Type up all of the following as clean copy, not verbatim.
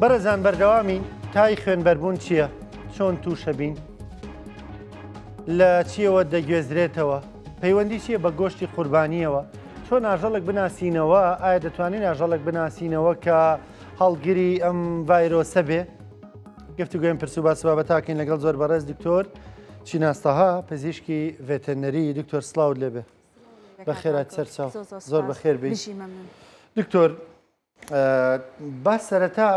بەڕێزان بەردەوامین تای خوێنبەربوون چییە؟ چۆن تووشەبین؟ لە چیەوە دەگوێزرێتەوە؟ پەیوەندی چییە بە گۆشتی قوربانیەوە؟ چۆن ئاژەڵێک بناسینەوە؟ ئایا دەتوانین ئاژەڵێک بناسینەوە کە هەڵگری ئەم ڤایرۆسە بێ؟ گفتوگۆیم پرس و باس بابەتاکەین لەگەڵ زۆر بەڕێز دکتۆر چیناس تەها پزیشکی ڤێتەرنەری دکتۆر سڵاوت لێبێ بەخێرات سەرچاو زۆر بەخێر بێی دکتۆر با سەرەتا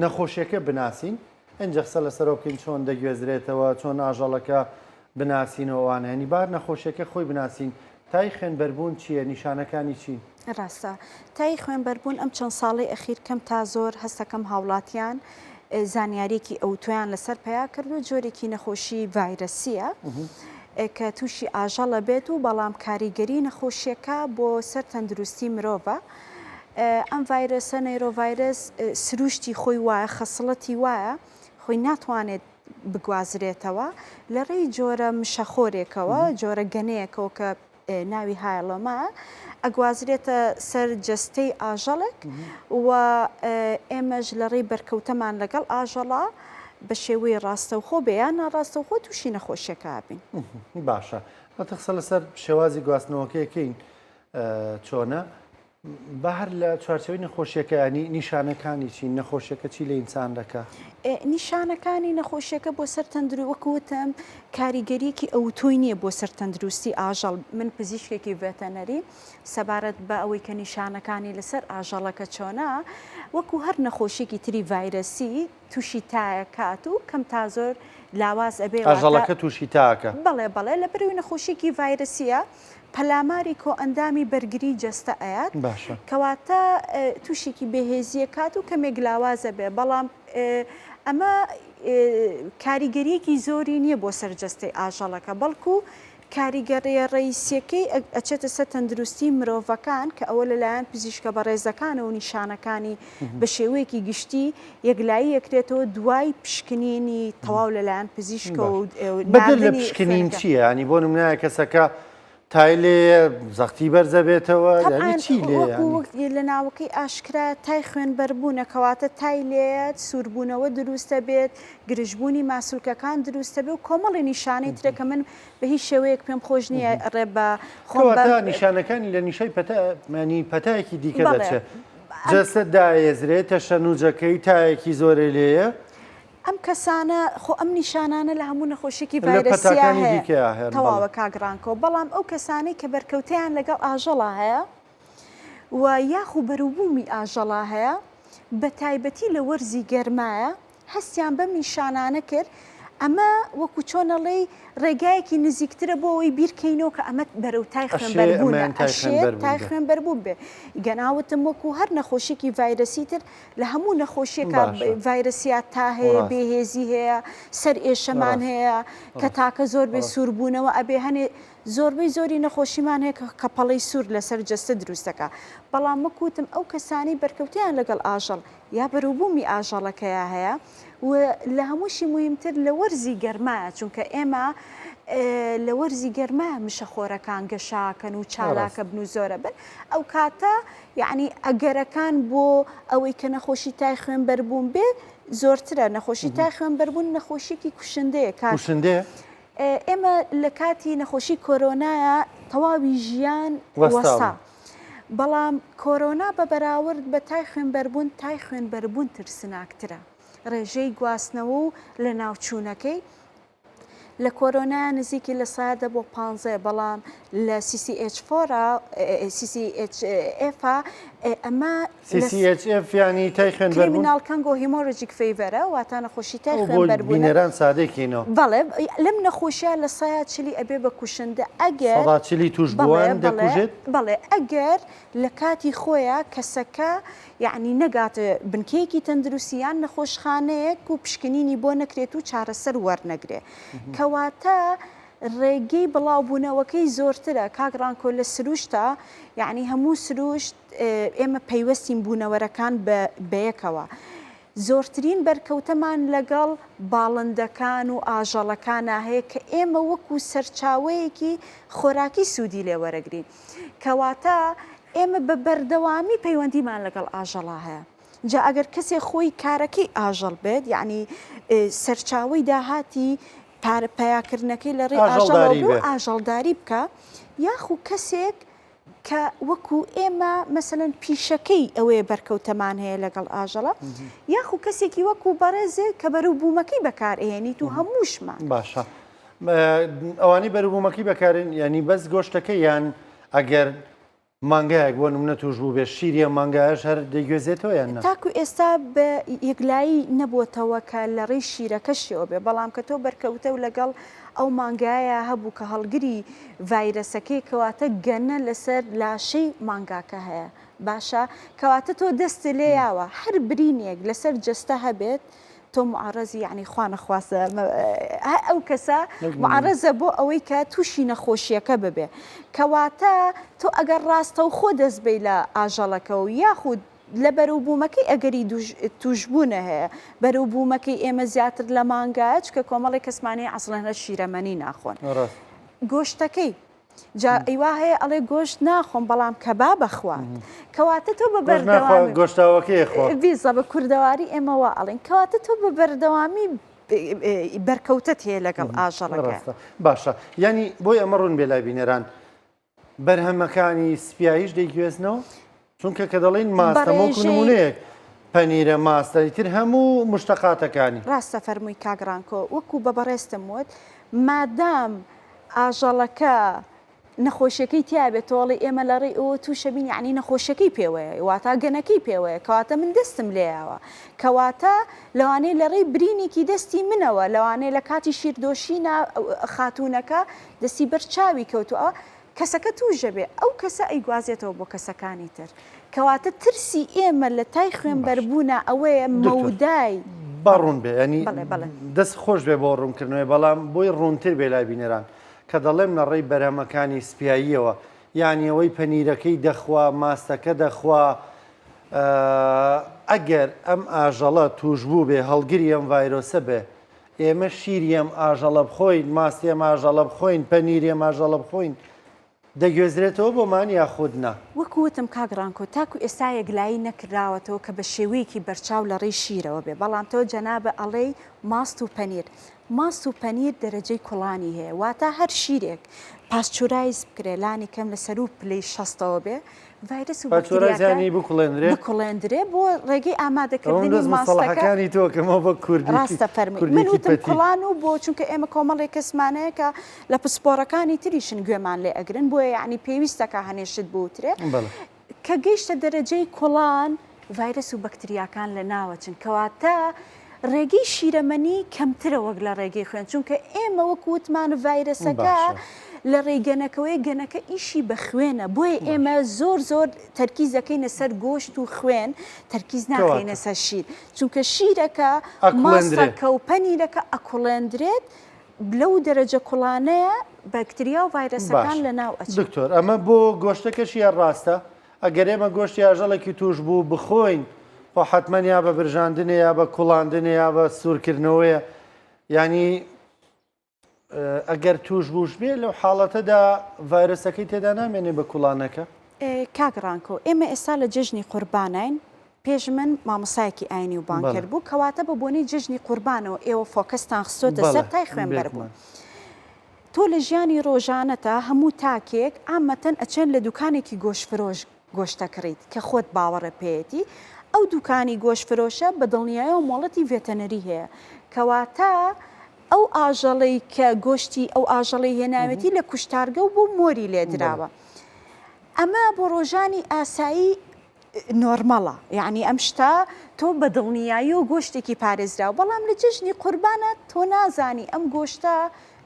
نەخۆشیەکە بناسین ئەنجە قسە لەسەرەوە بکەین چۆن دەگوێزرێتەوە چۆن ئاژەڵەکە بناسینەوە ئەوانە یانی با نەخۆشیەکە خۆی بناسین تای خوێنبەربوون چییە نیشانەکانی چین؟ ڕاستە تای خوێنبەربوون ئەم چەند ساڵەی ئەخیر کەم تا زۆر هەستەکەم هاوڵاتیان زانیاریەکی ئەوتۆیان لەسەر پەیا کردو جۆرێکی نەخۆشی ڤایرەسیە کە تووشی ئاژەڵە بێت و بەڵام کاریگەری نەخۆشیەکە بۆ سەر تەندروستی مرۆڤە ئەم ڤایرەسە نەیرۆڤایرەس سروشتی خۆی وایە خەسڵەتی وایە خۆی ناتوانێت بگوازرێتەوە لە ڕێی جۆرە مشەخۆرێکەوە، جۆرە گەنەیەکەوە کە ناوی هایڵۆما ئەگوازرێتە سەر جەستەی ئاژەڵێک و ئێمەش لە ڕێی بەرکەوتەمان لەگەڵ ئاژەڵا بە شێوەی ڕاستەوخۆ بێ یان ناڕاستەوخۆ تووشی نەخۆشیەکە بین. باشە ئەتە قسە لەسەر شێوازی گواستنەوەکەیەکەین چۆنە؟ با هەر لە چوارچێوەی نەخۆشیەکە یانی نیشانەکانی چین نەخۆشیەکە چی لە ئینسان دەکا؟ نیشانەکانی نەخۆشیەکە بۆ سەر تەندرو وەکو وتم کاریگەریەکی ئەوتۆی نییە بۆ سەر تەندروستی ئاژەڵ من پزیشکێکی ڤێتەنەری سەبارەت بە ئەوەی کە نیشانەکانی لەسەر ئاژەڵەکە چۆنە وەکو هەر نەخۆشیەکی تری ڤایرەسی تووشی تایە کات و کەم تا زۆر لاواز ئەبێ ئاژەڵەکە تووشی تاکە بەڵێ بەڵێ لەبەرئەوەی نەخۆشیەکی ڤایرەسیە پەلاماری کۆئەندامی بەرگری جەستە ئەیات باشە. کەواتە توشێکی بێهێزیە کات و کەمێک لاوازە بێ بەڵام ئەمە کاریگەریەکی زۆری نییە بۆ سەر جەستەی ئاژەڵەکە بەڵکو کاریگەریە ڕەئیسیەکەی ئەچێتە سەر تەندروستی مرۆڤەکان کە ئەوە لەلایەن پزیشکە بەڕێزەکانەوە نیشانەکانی بە شێوەیەکی گشتی یەکلایی ئەکرێتەوە دوای پشکنینی تەواو لەلایەن پزیشکەوە و بەدەر لە پشکنین چییە؟ ینی بۆ نمونە کەسەکە تای لێیە زەختی بەرزە بێتەوە یعنی چی لێیە؟ لە ناوەکەی ئاشکرا تای خوێنبەربوونە کەواتە تای لێیە سووربوونەوە دروستە بێت گرژبوونی ماسولکەکان دروستە بێ و کۆمەڵی نیشانەی ترە کە من بە هیچ شێوەیەک پێم خۆش نییە ڕێ بە خۆم نیشانەکانی لە نیشای پەتا مانی پەتایەکی دیکە دەچێت. جەستە دایەزرێ، تەشەنوجەکەی تایەکی زۆرێ لێیە. ئەم کەسانە خۆ ئەم نیشانانە لە هەموو نەخۆشیەکی ڤایرەسیا هەیە تەواوە کاک ڕانکۆ بەڵام ئەو کەسانەی کە بەرکەوتەیان لەگەڵ ئاژەڵا هەیە و یاخو بەروبوومی ئاژەڵا هەیە بە تایبەتی لە وەرزی گەرمایە هەستیان بەم نیشانانە کرد، ئەمە وەکو چۆن ئەڵێی ڕێگایەکی نزیکترە بۆ ئەوەی بیرکەینەوە کە ئەمە بەرەو تای خوێنبەربوونە، ئەشێ تای خوێنبەربوون بێ. گەنا وتم وەکو هەر نەخۆشیەکی ڤایرەسی تر لە هەموو نەخۆشیەکا ڤایرەسیا تا هەیە، بێهێزی هەیە، سەر ئێشەمان هەیە، کە تاکە زۆر بێ سووربوونەوە ئەبێ هەنێ زۆربەی زۆری نەخۆشیمان هەیە کە پەڵەی سوور لەسەر جەستە دروست دەکا. بەڵام وەکو وتم ئەو کەسانەی بەرکەوتەیان لەگەڵ ئاژەڵ یا بەروبوومی ئاژەڵەکەیا هەیە و لە هەمووشی موهیمتر لە وەرزی گەرمایە چونکە ئێمە لە وەرزی گەرمایە مشەخۆرەکان گەشاکەن و چالاکە بن و زۆرە بن ئەو کاتە یعنی ئەگەرەکان بۆ ئەوەی کە نەخۆشی تای خوێنبەربوون بێ زۆرترە نەخۆشی تای خوێنبەربوون نەخۆشیێکی کوشندەیە کوشندەیە ئێمە لە کاتی نەخۆشی کۆرۆنایە تەواوی ژیان وەستا بەڵام کۆرۆنا بە بەراورد بە تای خوێنبەربوون، تای خوێنبەربوون ترسناکترە. ڕێژەی گواستنەوە و لەناوچوونەکەی لە کۆرۆنایا نزیکی لە سەیا دە بۆ پانزەیە، بەڵام لە سی سی ئێچ فۆرا، سی سی ئێچ ئێفا، ئەمە سی سی ئێچ ئێف یانی تای خوێنبەربوون؟ Criminal Congo Hemorrhagic Fever ە، واتە نەخۆشی تای ئەو بۆ خوێنبەربوونە. بینەران سادەی کەینەوە. بەڵێ، لەم نەخۆشیە لە سەیا چلی ئەبێ بە کوشندە ئەگەر. سەدا چلی تووشبووان دەکوژێت؟ بەڵێ، ئەگەر لە کاتی خۆیا کەسەکە یەعنی نەگاتە بنکەیەکی تەندروستی یان نەخۆشخانەیەک و پشکنینی بۆ نەکرێت و چارەسەر وەرنەگرێ. کەواتە ڕێگەی بڵاوبوونەوەکەی زۆرترە کاک ڕانکۆ لە سروشتا یەعنی هەموو سروشت ئێمە پەیوەستین بوونەوەرەکان بەیەکەوە. زۆرترین بەرکەوتەمان لەگەڵ باڵندەکان و ئاژەڵەکانا هەیە کە ئێمە وەکو سەرچاوەیەکی خۆراکی سوودی لێ وەرەگرین. کەواتە ئێمە بە بەردەوامی پەیوەندیمان لەگەڵ ئاژەڵا هەیە. جا ئەگەر کەسێ خۆی کارەکەی ئاژەڵ بێت یەعنی سەرچاوەی داهاتی پارە پەیاکردنەکەی لە ڕێی ئاژەڵەوە بێ و ئاژەڵداری بکا یاخو کەسێک کە وەکو ئێمە مەسەلەن پیشەکەی ئەوەیە بەرکەوتەمان هەیە لەگەڵ ئاژەڵە یاخو کەسێکی وەکو بەڕێزێ کە بەروبوومەکەی بەکارئەهێنیت و هەمووشمان. باشە ئەوانەی بەروبوومەکەی بەکارێن یانی بەس گۆشتەکەی یان ئەگەر مانگایەک بۆ نمونە توش بووبێ شیری ئەم مانگایەش هەر دەیگوێزێتەوە یان نا؟ تاکو ئێستا بە یەکلایی نەبۆتەوە کە لە ڕێی شیرەکەشیەوە بێ، بەڵام کە تۆ بەرکەوتە و لەگەڵ ئەو مانگایە هەبوو کە هەڵگری ڤایرەسەکەی کەواتە گەنە لەسەر لاشەی مانگاکە هەیە باشە کەواتە تۆ دەستت لێ یاوە هەر برینێک لەسەر جەستە هەبێت تۆ معەڕەزی یەعنی خوا نەخواستە ئەو کەسە معەڕەزە بۆ ئەوەی کە تووشی نەخۆشیەکە ببێ کەواتە تۆ ئەگەر ڕاستەوخۆ دەست بەی لە ئاژەڵەکە و یاخود لە بەرەوبوومەکەی ئەگەری تووشبوونە هەیە بەرەوبوومەکەی ئێمە زیاتر لە مانگایە چکە کۆمەڵی کەسمانی ئەسڵەن هەر شیرەمەنی ناخۆن گۆشتەکەی جا ئەی وا هەیە ئەڵێ گۆشت ناخۆم بەڵام کەباب ئەخوات کەواتە تۆ بە بەردەوامی گۆشتاوەکەی ئەخوا بیزە بە کوردەواری ئێمە وا ئەڵێن کەواتە تۆ بە بەردەوامی بەرکەوتەت هەیە لەگەڵ ئاژەڵەکە باشە یعنی بۆی ئەمە ڕوون بێ لای بینەران بەرهەمەکانی سپیاییش دەیگوێزنەوە چونکە کە دەڵێین ماستە وەکو نمونەیەک پەنیرە ماستە ئیتر هەموو مشتەقاتەکانی. ڕاستە فەرمووی کاک ڕانکۆ وەکو بە بەڕێزتم وت مادام ئاژەڵەکە نەخۆشیەکەی تیابێت تۆڵی ئێمە لە ڕێی ئەوە تووشە بین یعنی نەخۆشیەکەی پێوەیە واتا گەنەکەی پێوەیە کەواتە من دەستم لێیاوە کەواتە لەوانەیە لە ڕێی برینێکی دەستی منەوە لەوانەیە لە کاتی شیردۆشینا خاتوونەکە دەستی بەر چاوی کەوتووە کەسەکە تووش دەبێت ئەو کەسە ئەیگوازێتەوە بۆ کەسەکانی تر کەواتە ترسی ئێمە لە تای خوێنبەربوونە ئەوەیە مەودای با ڕوون بێ ینی دەست خۆش بێ بۆ ڕوونکردنەوەی بەڵام بۆی ڕوونتر بێ لای بینەران کە دەڵێم لە ڕێی بەرهەمەکانی سپیاییەوە یانی ئەوەی پەنیرەکەی دەخوا ماستەکە دەخوا ئەگەر ئەم ئاژەڵە تووشبوو بێ هەڵگری ئەم ڤایرۆسە بێ ئێمە شیری ئەم ئاژەڵە بخۆین، ماستی ئەم ئاژەڵە بخۆین، پەنیری ئەم ئاژەڵە بخۆین، دەگوێزرێتەوە بۆمان یاخود نا؟ وەکو وتم کاک ڕانکۆ تاکو ئێستا یەکلایی نەکراوەتەوە کە بە شێوەیەکی بەرچاو لە ڕێی شیرەوە بێ بەڵام تۆ جەنابە ئەڵێی ماست و پەنیر ماست و پەنیر دەرەجەی کوڵانی هەیە واتا هەر شیرێک pasteurize بکرێ لانی کەم لە سەروو پلەی شەستەوە بێ ڤایرەس و بەکتریاکان بکوڵێندرێ بکوڵێندرێ بۆ ڕێگەی ئامادەکردنی ماستەکە تۆ کەمەوە بە کوردی ڕاستە فەرمووی من وتم کوڵان و بۆ چونکە ئێمە کۆمەڵێک کەسمانەیە کە لە پسپۆڕەکانی تریشن گوێمان لێ ئەگرن بۆیە یعنی پێویستەکە هەنێ شت بوترێ کە گەیشتە دەرەجەی کوڵان ڤایرەس و بەکتریاکان لە ناوەچن کەواتە ڕێگەی شیرەمەنی کەمترە وەک لە ڕێگەی خوێن چونکە ئێمە وەکو وتمان ڤایرەسەکە لە ڕێی گەنەکەوەیە گەنەکە ئیشی بە خوێنە بۆیە ئێمە زۆر زۆر تەرکیز دەکەینە سەر گۆشت و خوێن تەرکیز ناخەینە سەر شیر چونکە شیرەکە ماستەکە و پەنیرەکە ئەکوڵێندرێت لەو دەرەجە کوڵانەیە بەکتریا و ڤایرەسەکان لە ناو ئەچن. دکتۆر ئەمە بۆ گۆشتەکەشی هەر ڕاستە؟ ئەگەر ئێمە گۆشتی ئاژەڵێکی تووشبوو بخۆین خۆ حەتمەن یا بە برژاندنێ یا بە کوڵاندنێ یا بە سوورکردنەوەیە یانی ئەگەر تووشبووش بێ لەو حاڵەتەدا ڤایرەسەکەی تێدا نامێنێ بە کوڵانەکە؟ کاک ڕانکۆ ئێمە ئێستا لە جەژنی قورباناین پێش من مامۆستایەکی ئاینی و بانگکەر بوو کەواتە بە بۆنەی جەژنی قوربانەوە ئێوە focus تان خستۆتە سەر تای خوێنبەربوون. تۆ لە ژیانی ڕۆژانەتا هەموو تاکێک عامەتەن ئەچێن لە دوکانێکی گۆشت فرۆش گۆشت ئەکڕیت کە خۆت باوەڕت پێیەتی ئەو دوکانی گۆشت فرۆشە بە دڵنیایەوە مۆڵەتی veterinary هەیە کەواتە ئەو ئاژەڵەی کە گۆشتی ئەو ئاژەڵەی هێناوێتی لە کوشتارگە و بۆ مۆری لێدراوە ئەمە بۆ ڕۆژانی ئاسایی نۆرمەڵە یەعنی ئەم شتە تۆ بە دڵنیایی و گۆشتێکی پارێزراو بەڵام لە جەژنی قوربانە تۆ نازانی ئەم گۆشتە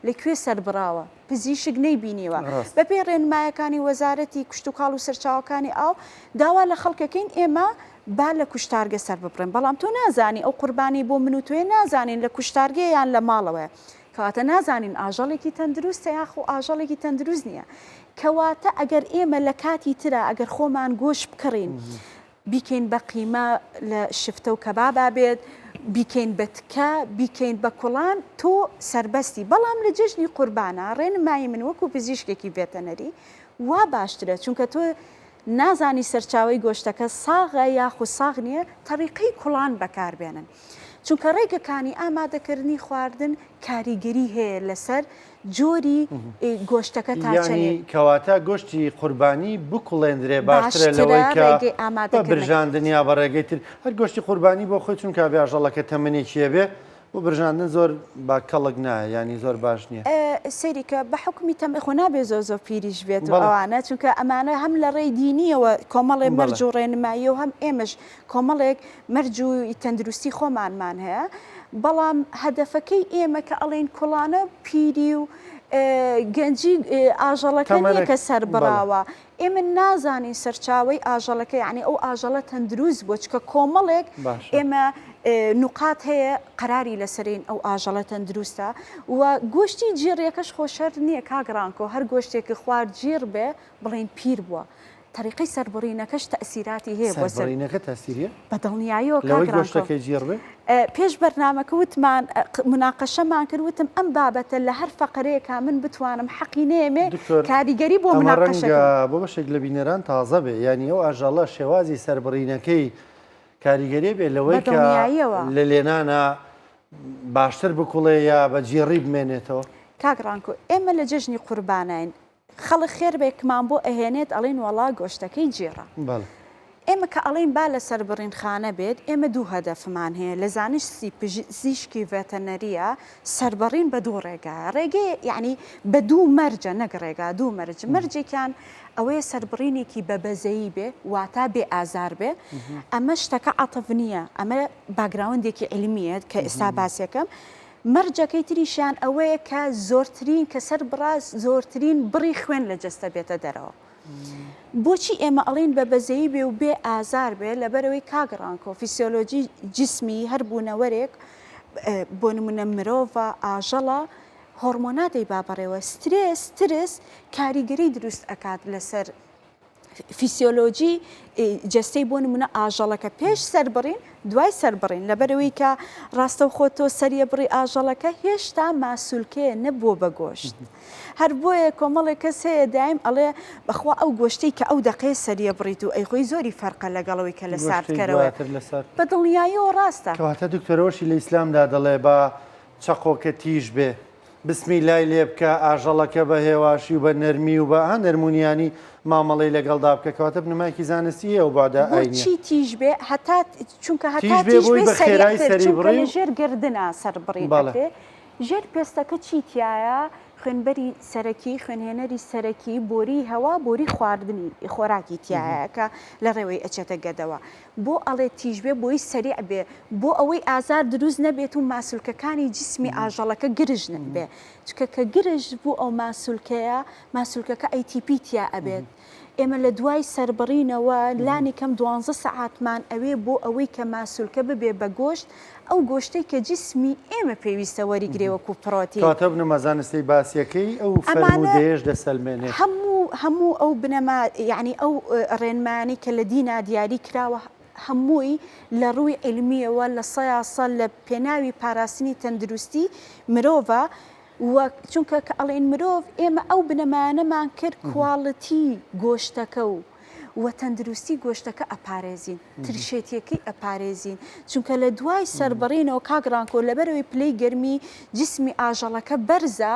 لە کوێ سەربڕاوە پزیشک نەیبینیوە بەپێی ڕێنمایەکانی وەزارەتی کشتوکاڵ و سەرچاوەکانی ئاو داوا لە خەڵکەکەین ئێمە با لە کوشتارگە سەر ببڕێن بەڵام تۆ نازانی ئەو قوربانی بۆ من و تۆیە نازانین لە کوشتارگەیە یان لە ماڵەوەیە کەواتە نازانین ئاژەڵێکی تەندروستە یاخو ئاژەڵێکی تەندروست نییە. کەواتە ئەگەر ئێمە لە کاتی ترا ئەگەر خۆمان گۆشت بکڕین بیکەین بە قیمە لە شفتە و کەبابا بێت، بیکەین بە تکە، بیکەین بە کوڵان تۆ سەربەستی، بەڵام لە جەژنی قوربانا ڕێنمایی من وەکو پزیشکێکی ڤێتەنەری وا باشترە چونکە تۆ. نازانی سەرچاوەی گۆشتەکە ساغە یاخود ساغ نییە، تەریقەی کوڵان بەکاربێنن. چونکە ڕێگەکانی ئامادەکردنی خواردن کاریگەری هەیە لەسەر جۆری گۆشتەکە تا یانی چەندێک کەواتە گۆشتی قوربانی بکوڵێندرێ باشترە باشترە لەوەی کە ڕێگەی بە ئامادەکردنەکە. برژاندن یا بە ڕێگەی تر هەر گۆشتی قوربانی بۆ خۆی چونکە ئەبێ ئاژەڵەکە تەمەنێکی هەبێ بۆ برژاندن زۆر بە کەڵک نایە یانی زۆر باش نییە. سەیری کە بە حوکمی تەم خۆ نابێ زۆر زۆر پیریش بێت و بەڵێ. ئەوانە چونکە ئەمانە هەم لە ڕێی دینیەوە کۆمەڵێ بەڵێ. مەرج و ڕێنماییە و هەم ئێمەش کۆمەڵێک مەرج و تەندروستی خۆمانمان هەیە بەڵام هەدەفەکەی ئێمە کە ئەڵێین کوڵانە پیری و گەنجی ئاژەڵەکە نییە تەمەنەک کە بەڵێ. سەربڕاوە ئێمە نازانین سەرچاوەی ئاژەڵەکە یعنی ئەو ئاژەڵە تەندروست بووە چکە کۆمەڵێک باشە. ئێمە نوقات هەیە قەراری لەسەرین ئەو ئاژەڵە تەندروستە و گۆشتی جیڕیەکەش خۆ شەرت نییە کاک ڕانکۆ هەر گۆشتێکی خوارد جیڕ بێ بڵێین پیر بووە تەریقەی سەربڕینەکەش تەئسیراتی هەیە بۆ سەر. سەربڕینەکە تەئسیری هەیە؟ بە دڵنیاییەوە کاک لەوەی ڕانکۆ. گۆشتەکەی جیڕ بێ؟ پێش بەرنامەکە وتمان مناقەشەمان کرد وتم ئەم بابەتە لە هەر فەقەرەیەکا من بتوانم حەقی نەیەمێ دکتۆر کاریگەری بۆ ئەمە مناقەشەکە. ڕەنگە بۆ بەشێک لە بینەران تازە بێ یانی ئەو ئاژەڵە شێوازی سەربڕینەکەی کاریگەری بێ بە لەوەی کە دڵنیاییەوە. لە لێنانا باشتر بکوڵێ یا بە جیڕی بمێنێتەوە؟ کاک ڕانکۆ ئێمە لە جەژنی قورباناین خەڵک خێرێکمان بۆ ئەهێنێت ئەڵێین وەڵا گۆشتەکەی جیڕە. بەڵێ. ئێمە کە ئەڵێین با لە سەربڕینخانە بێت ئێمە دوو هەدەفمان هەیە لە زانستی پزیشکی ڤێتەنەرییە سەربڕین بە دوو ڕێگایە ڕێگەیە یەعنی بە دوو مەرجە نەک ڕێگا دوو مەرج مەرجێکیان ئەوەیە سەربڕینێکی بە بەزەیی بێ واتا بێ ئازار بێ ئەمە شتەکە عەتف نییە ئەمە background ێکی عیلمییە کە ئێستا باسیەکەم مەرجەکەی تریشیان ئەوەیە کە زۆرترین کە سەر بڕا زۆرترین بڕی خوێن لە جەستە بێتە دەرەوە. بۆچی ئێمە ئەڵێین بە بەزەیی بێ و بێ ئازار بێ لەبەرئەوەی کاک ڕانکۆ فیسیۆلۆجی جسمی هەر بوونەوەرێک بۆ نمونە مرۆڤە ئاژەڵە هۆڕمۆنات دەیبا بەڕێوە سترێس ترس کاریگەری دروست ئەکات لەسەر فیسیۆلۆجی جەستەی بۆ نمونە ئاژەڵەکە پێش سەربڕین دوای سەربڕین لەبەرەوەی کە ڕاستەوخۆ تۆ سەریە بڕی ئاژەڵەکە هێشتا ماسولکەیە نەبووە بە گۆشت هەر بۆیە کۆمەڵێک کەس هەیە دایم ئەڵێ بەخوا ئەو گۆشتەی کە ئەو دەقەیە سەریە بڕیت و ئەیخۆی زۆری فەرقە لەگەڵەوەی کە لە گۆشتەی ساردکەرەوەیە دواتر لەسەر بە دڵنیاییەوە ڕاستە. کەواتە دکتۆرەوەشی لە ئیسلامدا دەڵێ با چەقۆکە تیژ بێ بسمی لای لێ بکە ئاژەڵەکە بە هێواشی و بە نەرمی و بە ها نەرمونیانی مامەڵەی لەگەڵدا بکە کەواتە بنەمایەکی زانستی هەیە و بەعدا ئاینیە. بۆچی تیژ بێ هەتا چونکە هەتا تیژ بێ تیژ بۆی بێ بە خێرای سەریعتر سەری چونکە بڕی لە و ژێر گەردنا سەربڕین بەڵێ. ئەکرێ ژێر پێستەکە چی تیایە خوێنبەری سەرەکی خوێنهێنەری سەرەکی بۆری هەوا بۆری خواردنی خۆراکی تیایە کە لە ڕێوەی ئەچێتە گەدەوە بۆ ئەڵێ تیژ بێ بۆی سەریع بێ بۆ ئەوەی ئازار دروست نەبێت و ماسولکەکانی جسمی ئاژەڵەکە گرژ نەبێ چونکە کە گرژ بوو ئەو ماسولکەیە ماسولکەکە ATP تیا ئەبێت ئێمە لە دوای سەربڕینەوە لانی کەم دوانزە سەعاتمان ئەوێ بۆ ئەوەی کە ماسولکە ببێ بە گۆشت ئەو گۆشتەی کە جسمی ئێمە پێویستە وەریگرێ وەکو پرۆتین. کەواتە ئەو بنەما زانستیەی باسیەکەی ئەو ئەمانە فەرموودەیەش دەسەلمێنێت. هەموو هەموو ئەو بنەما یەعنی ئەو ڕێنمایانەی کە لە دینا دیاری کراوە هەمووی لە ڕووی عیلمیەوە لە سەیا سە لە پێناوی پاراستنی تەندروستی مرۆڤە و چونکە کە ئەڵێین مرۆڤ ئێمە ئەو بنەمایانەمان کرد quality گۆشتەکە و و تەندروستی گۆشتەکە ئەپارێزین ترشێتیەکەی ئەپارێزین چونکە لە دوای سەربڕینەوە کاک ڕانکۆ لەبەرەوەی پلەی گەرمی جسمی ئاژەڵەکە بەرزە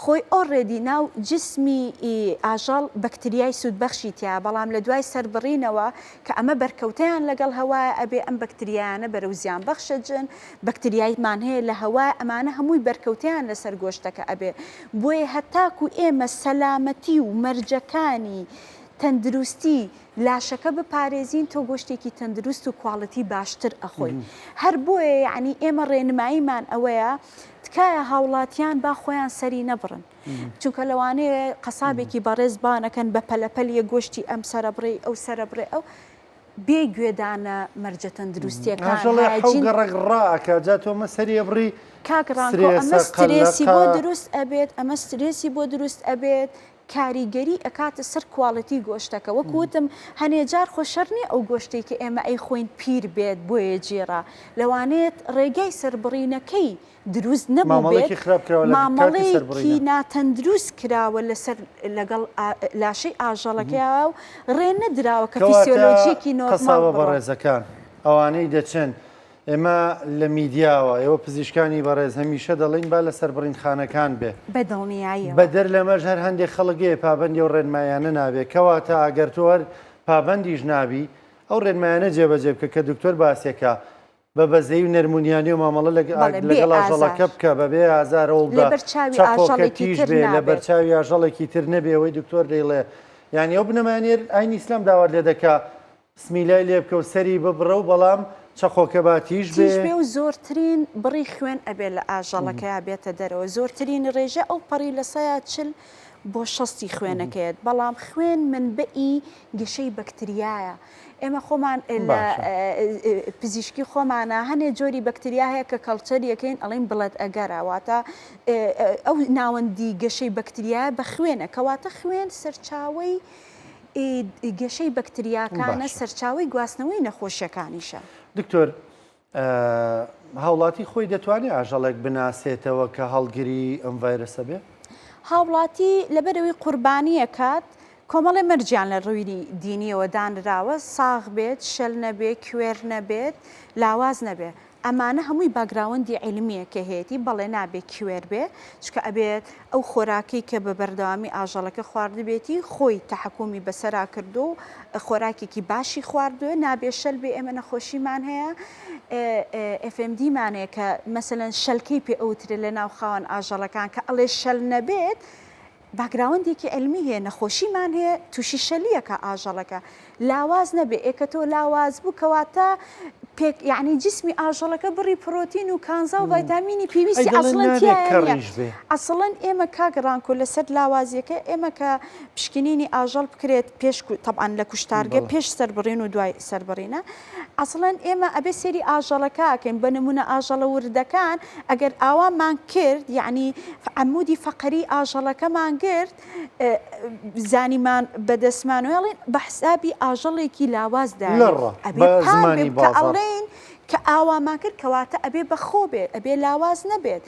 خۆی already ناو جسمی ئاژەڵ بەکتریای سوودبەخشی تیایە بەڵام لە دوای سەربڕینەوە کە ئەمە بەرکەوتەیان لەگەڵ هەوایە ئەبێ ئەم بەکتریایانە بەرەو زیانبەخش ئەجن بەکتریایمان هەیە لە هەوایە ئەمانە هەمووی بەرکەوتەیان لەسەر گۆشتەکە ئەبێ بۆیە هەتاکو ئێمە سەلامەتی و مەرجەکانی تەندروستی لاشەکە بپارێزین تۆ گۆشتێکی تەندروست و quality باشتر ئەخۆی هەر بۆیە یەعنی ئێمە ڕێنماییمان ئەوەیە تکایە هاوڵاتیان با خۆیان سەری نەبڕن چونکە لەوانەیە قەسابێکی بەڕێز بانەکەن بە پەلەپەل یە گۆشتی ئەم سەرەبڕێ ئەو سەرەبڕێ ئەو بێ گوێدانە مەرجە تەندروستیەکان ئاژەڵێ حەو hygiene گەڕەک ڕائەکا جا تۆ مە سەری ئەبڕی کاک ڕانکۆ ئەمە سترێسە سترێسی بۆ قەلەقە. دروست ئەبێت ئەمە سترێسی بۆ دروست ئەبێت. کاریگەری ئەکاتە سەر quality گۆشتەکە وەکو وتم هەنێ جار خۆ شەر نیە ئەو گۆشتەی کە ئێمە ئەیخۆین پیر بێت بۆیە جیڕە لەوانەیەت ڕێگای سەربڕینەکەی دروست نەبووبێت مامەڵەیەکی خراپ کراوە لە کاتی مامەڵەیەکی سەربڕینە. ناتەندروست کراوە لەسەر لەگەڵ لاشەی ئاژەڵەکەیا و ڕێ نەدراوە کە کەواتە فیسیۆلۆجیەکی نۆرماڵ قەسابە بڕوا. بەڕێزەکان ئەوانەی دەچن ئێمە لە میدیاوە ئێوە پزیشکانی بەڕێز هەمیشە دەڵێین با لە سەربڕینخانەکان بێ. بە دڵنیاییەوە. بەدەر لەمەش هەر هەندێک خەڵک هەیە پابەندی ئەو ڕێنماییانە نابێ کەواتە ئەگەر تۆ هەر پابەندیش نابی ئەو ڕێنمایانە جێبەجێ بکە کە دکتۆر باسیەکا بە بەزەیی و نەرمونیانی و مامەڵە بەڵێ بێ لەگەڵ ئاژەڵەکە ئازار. بکە بەبێ ئازار هەوڵبدە لەبەر چاوی چەقۆکە ئاژەڵێکی تیژ تر بێ نابێت. لەبەرچاوی ئاژەڵێکی تر نەبێ ئەوەی دکتۆر دەیڵێ یانی ئەو بنەمایانەی ئاینی ئیسلام داوات لێ دەکا سمیلای لێ بکە و سەری ببڕە و بەڵام چەقۆکە با تیژ بێ. تیژ بێ و زۆرترین بڕی خوێن ئەبێ لە ئاژەڵەکەیا بێتە دەرەوە زۆرترین ڕێژە ئەو پەڕی لە سەیا 40 بۆ شەستی خوێنەکەیەت بەڵام خوێن منبەئی گەشەی بەکتریایە ئێمە خۆمان لە پزیشکی خۆمانە هەنێ جۆری بەکتریا هەیە کە culture ی ئەکەین ئەڵێن blood agar ە واتە ئەو ناوەندی گەشەی بەکتریایە بە خوێنە کەواتە خوێن سەرچاوەی گەشەی بەکتریاکانە سەرچاوەی گواستنەوەی نەخۆشیەکانیشە. دکتۆر هاوڵاتی خۆی دەتوانێت ئاژەڵێک بناسێتەوە کە هەڵگری ئەم ڤایرەسە بێ؟ هاوڵاتی لەبەرئەوەی قوربانی ئەکات کۆمەڵێ مەرجیان لە ڕووی دینیەوە دانراوە ساغ بێت، شەل نەبێ، کوێر نەبێت، لاواز نەبێ، ئەمانە هەمووی background ی عیلمیە کە هەیەتی، بەڵێ نابێ کوێر بێ، چونکە ئەبێت ئەو خۆراکەی کە بە بەردەوامی ئاژەڵەکە خواردبێتی خۆی تەحەکومی بەسەرا کردووە و خۆراکێکی باشی خواردووە، نابێ شەل بێ، ئێمە نەخۆشیمان هەیە FMD مان هەیە کە مەسەلەن شەلکەی پێ ئەوترێ لە ناو خاوەن ئاژەڵەکان کە ئەڵێ شەل نەبێت background ێکی عیلمی هەیە نەخۆشیمان هەیە توشی شەلیەکە ئاژەڵەکە لاواز نەبێ ئێ کە تۆ لاواز بوو کەواتە پێک یعنی جسمی ئاژەڵەکە بڕی پرۆتین و کانزا و ڤایتامینی ئەی پێویستی دەڵێن ئەسڵەن نابێ تیایە نییە کەڕیش بێ. ئەسڵەن ئێمە کاک ڕانکۆ لەسەر لاوازیەکە ئێمە کە پشکنینی ئاژەڵ بکرێت پێش تەبعەن لە کوشتارگە بەڵێ. پێش سەربڕین و دوای سەربڕینە ئەسڵەن ئێمە ئەبێ سێری ئاژەڵەکە ئەکەین بە نمونە ئاژەڵە وردەکان ئەگەر ئاوامان کرد یەعنی عەمودی فەقەری ئاژەڵەکەمان گرت زانیمان بەدەستمانەوە ئەڵێن بە حسابی ئاژەڵێکی لاواز دایە لەڕە ئەبێ بە پان بێ زمانی کە بازاڕ. ئەڵێین کە ئاوامان کرد کەواتە ئەبێ بەخۆ بێت ئەبێ لاواز نەبێت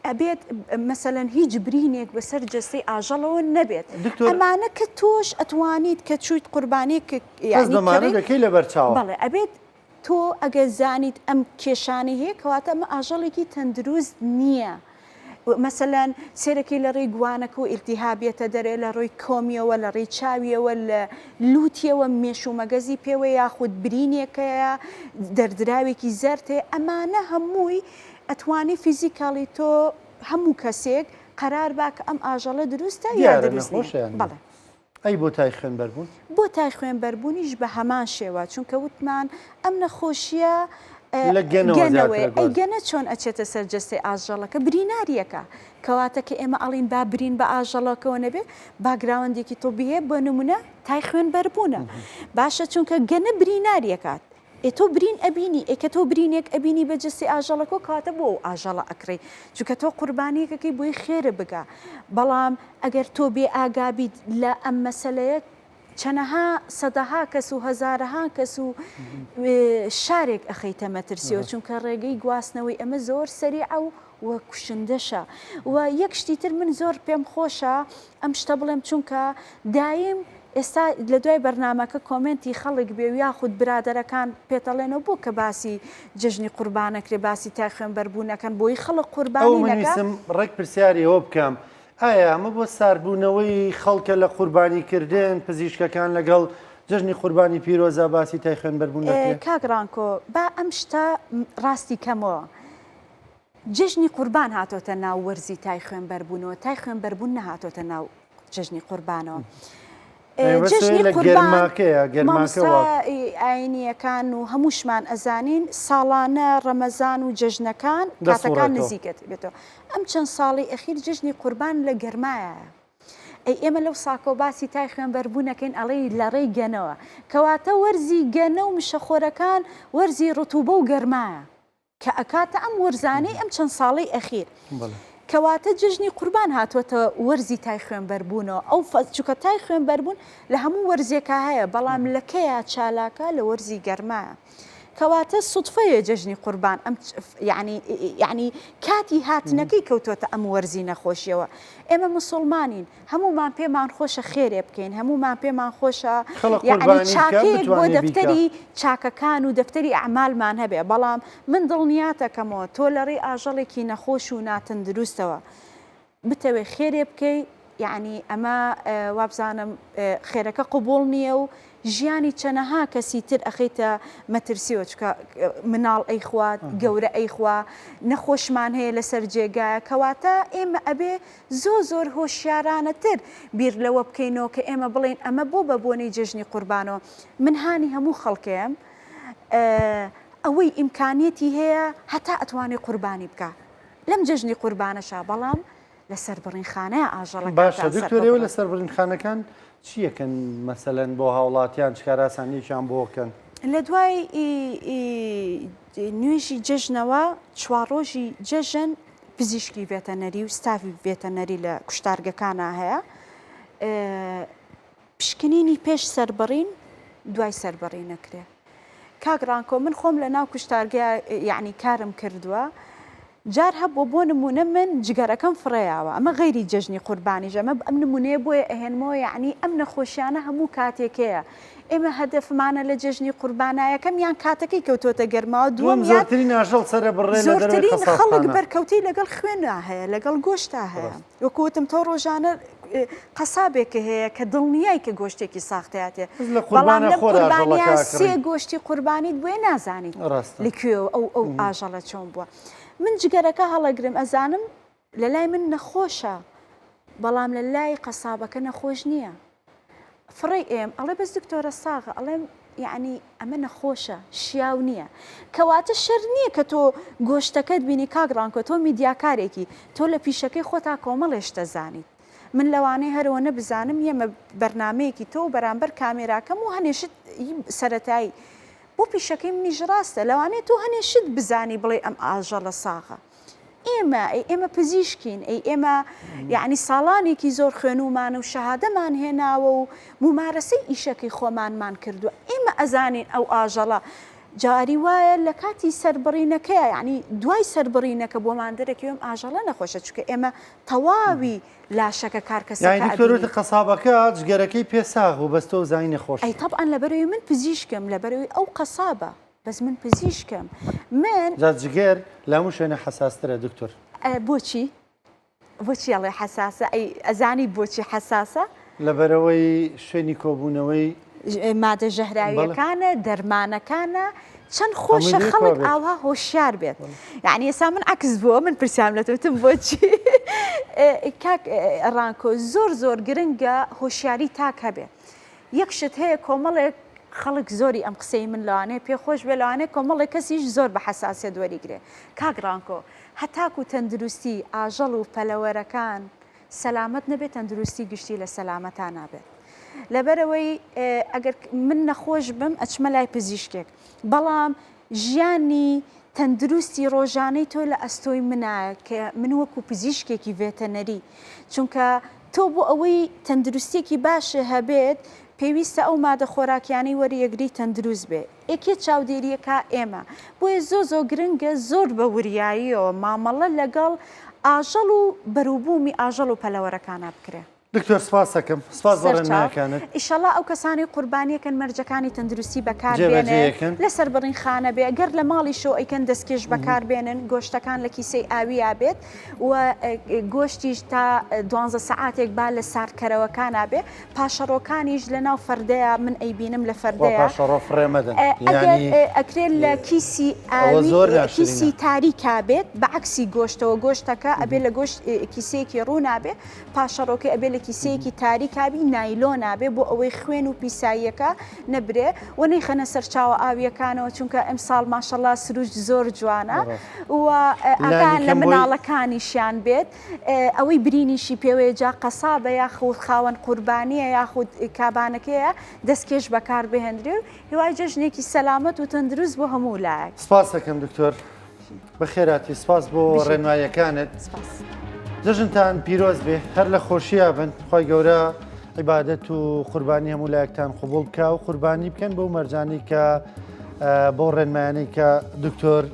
ئەبێت مەسەلەن هیچ برینێک بەسەر جەستەی ئاژەڵەوە نەبێت دکتۆر ئەمانە کە تۆش ئەتوانیت کە چوویت قوربانیەک هەست یانی بەمانە کڕیت دەکەی لەبەر چاوە. بەڵێ ئەبێت تۆ ئەگەر زانیت ئەم کێشانەی هەیە کەواتە ئەمە ئاژەڵێکی تەندروست نییە مەسەلەن سێرەکەی لە ڕێی گوانەکە و ئیلتیهاب یەتە دەرێ لە ڕووی کۆمیەوە لە ڕێی چاویەوە لە لوتیەوە مێش و مەگەزی پێوە یاخود برینێکەیە دەردراوێکی زەرد هەیە ئەمانە هەمووی ئەتوانی physically تۆ هەموو کەسێک قەرار با کە ئەم ئاژەڵە دروستە یا دیارە دروست نییە نەخۆشە یان نا؟ بەڵێ. ئەی بۆ تای خوێنبەربوون؟ بۆ تای خوێنبەربوونیش بە هەمان شێوە، چونکە وتمان ئەم نەخۆشییە لە گەنەوە زیاتر گەنەوەیە، ئەی ئەگوازرێتەوە. گەنە چۆن ئەچێتە سەر جەستەی ئاژەڵەکە؟ بریناریەکە، کەواتە کە ئێمە ئەڵێین با برین بە ئاژەڵەکەوە نەبێ، background ێکی تۆبی هەیە، بۆ نمونە تای خوێنبەربوونە. باشە چونکە گەنە بریناریەکات، ئێ تۆ برین ئەبینی، ئێ کە تۆ برینێک ئەبینی بە جەستەی ئاژەڵەکەوە کەواتە بۆ ئەو ئاژەڵە ئەکڕی؟ چونکە تۆ قوربانیەک ئەکەی بۆی خێرە بگا. بەڵام ئەگەر تۆ بێ ئاگا بیت لە ئەم مەسەلەیە چەنەها سەدەها کەس و هەزارەها کەس و شارێک ئەخەیتە مەترسیەوە چونکە ڕێگەی گواستنەوەی ئەمە زۆر سەریعە و و کوشندەشە و یەک شتی تر من زۆر پێم خۆشە ئەم شتە بڵێم چونکە دایم ئێستا لە دوای بەرنامەکە کۆمێنتی خەڵک بێ و یاخود برادەرەکان پێتەڵێنەوە بۆ کە باسی جەژنی قوربان ئەکرێ باسی تای خوێنبەربوون ئەکەن بۆی خەڵک ئەوە قوربانی من نەکا. ویستم ڕێک پرسیاری ئەوە بکەم ئایا ئەمە بۆ ساردبوونەوەی خەڵکە لە قوربانی کردن پزیشکەکان لەگەڵ جەژنی قوربانی پیرۆزا باسی تای خوێنبەربوون دەکرێ؟ کاک ڕانکۆ با ئەم شتە ڕاستی کەمەوە جەژنی قوربان هاتۆتە ناو وەرزی تای خوێنبەربوونەوە، تای خوێنبەربوون نەهاتۆتە ناو جەژنی قوربانەوە. جەژنی قوربان مامۆستا ئاینییەکان و هەمووشمان ئەزانین ساڵانە ڕەمەزان و جەژنەکان کاتەکان نزیکە بێتەوە. ئەم چەند ساڵەی ئەخیر جەژنی قوربان لە گەرمایە. ئەی ئێمە لەو ساکەوە باسی تای خوێنبەربوون ئەکەین ئەڵێی لە ڕێی گەنەوە. کەواتە وەرزی گەنە و مشەخۆرەکان وەرزی ڕتوبە و گەرمایە. کە ئەکاتە ئەم وەرزانەی ئەم چەند ساڵەی ئەخیر. کەواتە جەژنی قوربان هاتووەتە وەرزی تای خوێنبەربوونەوە ئەو چونکە تای خوێنبەربوون لە هەموو وەرزێکا هەیە بەڵام لە کەیا چالاکە لە وەرزی گەرمایە کەواتە سودفەیە جەژنی قوربان ئەم یعنی یعنی کاتی هاتنەکەی کەوتووەتە ئەم وەرزی نەخۆشیەوە ئێمە مسوڵمانین هەموومان پێمان خۆشە خێرێ بکەین هەموومان پێمان خۆشە خەڵک یعنی قوربانی بکە چاکەیەک بۆ بتوانێ بیکا. دەفتەری چاکەکان و دەفتەری ئەعمالمان هەبێ بەڵام من دڵنیاتەکەمەوە تۆ لە ڕێی ئاژەڵێکی نەخۆش و ناتەندروستەوە بتەوێ خێرێ بکەی یەعنی ئەمە وابزانم خێرەکە قبوڵ نییە و ژیانی چەنەها کەسی تر ئەخەیتە مەترسیەوە چکە مناڵ ئەیخوات گەورە ئەیخوا نەخۆشمان هەیە لەسەر جێگایە کەواتە ئێمە ئەبێ زۆر زۆر هۆشیارانەتر بیر لەوە بکەینەوە کە ئێمە بڵێین ئەمە بۆ بە بۆنەی جەژنی قوربانەوە من هانی هەموو خەڵکێم ئەوەی ئیمکانیەتی هەیە هەتا ئەتوانێ قوربانی بکا لەم جەژنی قوربانەشا بەڵام لە سەربڕینخانەیا ئاژەڵەکانتان باشە دکتۆر ئێوە لە سەرببڕن. سەربڕینخانەکان چی ئەکەن مەسەلەن بۆ هاوڵاتیان چ کارئاسانیەکیان بۆ ئەکەن؟ لە دوای نوێژی جەژنەوە چوار ڕۆژی جەژن پزیشکی ڤێتەنەری و ستافی ڤێتەنەری لە کوشتارگەکانا هەیە پشکنینی پێش سەربڕین دوای سەربڕین ئەکرێ کاک ڕانکۆ من خۆم لە ناو کوشتارگە یعنی کارم کردووە جار هەبووە بۆ نمونە من جگەرەکەم فڕێیاوە ئەمە غەیری جەژنی قوربانیش ئەمە ئەم نمونەیە بۆیە ئەهێنمەوە یعنی ئەم نەخۆشیانە هەموو کاتێکەیە ئێمە هەدەفمانە لە جەژنی قوربانا یەکەم یان کاتەکەی کەوتۆتە گەرماوە دووەم دووەم یان زۆرترین ئاژەڵ سەرە بڕێ لە دەرەوەی زۆرترین خەڵک قەسابخانە. بەرکەوتەی لەگەڵ خوێنا هەیە لەگەڵ گۆشتا هەیە ڕاست. وەکو وتم تۆ ڕۆژانە قەسابێکە هەیە کە دڵنیای کە گۆشتێکی ساختەیاتێ بەس لە بەڵام قوربانا لەم خۆر قوربانیە ئاژەڵەکە سێ ئەکڕی. گۆشتی قوربانیت بۆیە نازانیت ڕاستە. لە کوێوە ئەو ئەو ئاژەڵە چۆن بووە من جگەرەکە هەڵەگرم ئەزانم لە لای من نەخۆشە بەڵام لە لای قەسابەکە نەخۆش نییە فڕێی ئێم ئەڵێ بەس دکتۆرە ساغە ئەڵێم یعنی ئەمە نەخۆشە شیاو نییە کەواتە شەر نییە کە تۆ گۆشتەکەت بینی کاک ڕانکۆ تۆ میدیاکارێکی تۆ لە پیشەکەی خۆتا کۆمەڵێ شتە زانیت من لەوانەیە هەرەوە نەبزانم یەمە بەرنمەیەکی تۆ و بەرامبەر کامێراکەم و هەنێ شت سەرەتایی بۆ پیشەکەی منیش ڕاستە لەوانەیە تۆ هەنێ شت بزانی بڵێ ئەم ئاژەڵە ساغە ئێمە، ئەی ئێمە پزیشکین، ئەی ئێمە یەعنی ساڵانێکی زۆر خوێنوومانە و شەهادەمان هێناوە و مومارەسەی ئیشەکەی خۆمانمان کردووە، ئێمە ئەزانین ئەو ئاژەڵە جاری وایە لە کاتی سەربڕینەکەیا یەعنی دوای سەربڕینەکە بۆمان دەرەکەوێ ئەم ئاژەڵە نەخۆشە چونکە ئێمە تەواوی لاشەکە کارکەسەکە یانی دکتۆر ئەبینین. وتت قەسابەکە جگەرەکەی پێ ساغ بوو بەس تۆ زانی نەخۆشە. ئەی تەبعەن لەبەرئەوەی من پزیشکم لەبەرئەوەی ئەو قەسابە. بەس من پزیشکم من. جا جگەر لە هەموو شوێنێ حەساسترە دکتۆر. بۆچی؟ بۆچی ئەڵێ حەساسە؟ ئەی ئەزانی بۆچی حەساسە؟ لەبەرئەوەی شوێنی کۆبوونەوەی. مادە ژەهراویەکانە، دەرمانەکانە، چەند خۆشە خەڵک ئاوا هۆشیار بێت. یعنی ئێستا من عەکس بووە من پرسیارم لە تۆ وتم بۆچی؟ کاک ڕانکۆ زۆر زۆر گرنگە هۆشیاری تاک هەبێ. یەک شت هەیە کۆمەڵێک خەڵک زۆری ئەم قسەی من لەوانەیە پێ خۆش بێ لەوانەیە کۆمەڵێک کەسیش زۆر بە حەساسیەت وەریگرێ کاک ڕانکۆ هەتاکو تەندروستی ئاژەڵ و پەلەوەرەکان سەلامەت نەبێت تەندروستی گشتی لە سەلامەتا نابێت لەبەرئەوەی ئەگەر من نەخۆش بم ئەچمە لای پزیشکێک بەڵام ژیانی تەندروستی ڕۆژانەی تۆ لە ئەستۆی منایە کە من وەکو پزیشکێکی ڤێتەنەری چونکە تۆ بۆ ئەوەی تەندروستیەکی باشت هەبێت پێویستە ئەو مادە خۆراکیانەی وەریەگری تەندروست بێ ئێ کێ چاودێریەکا ئێمە بۆیە زۆ زۆ گرنگە زۆر بە وریاییەوە مامەڵە لەگەڵ ئاژەڵ و بەروبوومی ئاژەڵ و پەلەوەرەکانا بکرێ. دکتۆر سپاستەکەم سپاس بۆ سەرچاو. ڕێنمایەکانت. ئیشەڵا ئەو کەسانەی قوربانیەکەن مەرجەکانی تەندروستی بەکار بێنێ جێبەجێیەکەن. لەسەر بڕین خانە بێ گەر لە ماڵیشەوە ئەیکەن دەستکێش بەکار بێنن گۆشتەکان لە کیسەی ئاویا بێت و گۆشتیش تا دوانزە سەعاتێک با لە ساردکەرەوەکانا بێ پاشەڕۆکانیش لە ناو فەردەیا من ئەیبینم لە خوا فەردەیا پاشەڕۆ فڕێ مەدەن ئەگەر یانی ئەکرێت لە کیسی ئەوە ئاوی زۆر کیسی ناشرینە. تاریکا بێت بە عەکسی گۆشتەوە گۆشتەکە ئەبێ لە گۆشت کیسەیەکی ڕوونا بێ پاشەڕۆکەی ئەبێ لە کیسەیەکی تاریکابی نایلۆنا بێ بۆ ئەوەی خوێن و پیساییەکە نەبرێ و نەیخەنە سەرچاوە ئاوییەکانەوە چونکە ئەمساڵ ماشەڵا سروشت زۆر جوانە و ئاگایان لە مناڵەکانیشیان بێت ئەوەی برینیشی پێوەیە جا قەسابە یاخود خاوەن قوربانیە یاخود کابانەکەیە دەستکێش بەکار بهێندرێ و هیوای جەژنێکی سەلامەت و تەندروست بۆ هەموو لایەک. سپاس دەکەم دکتۆر. بەخێرهاتی سپاس بۆ ڕێنماییەکانت. سپاس. جەژنتان پیرۆز بێ هەر لە خۆشییا بن خوای گەورە عیبادەت و قوربانی هەموو لایەکتان قبوڵ بکا و قوربانی بکەن بەو مەرجانەی کە بەو ڕێنمایانەی کە دکتۆر.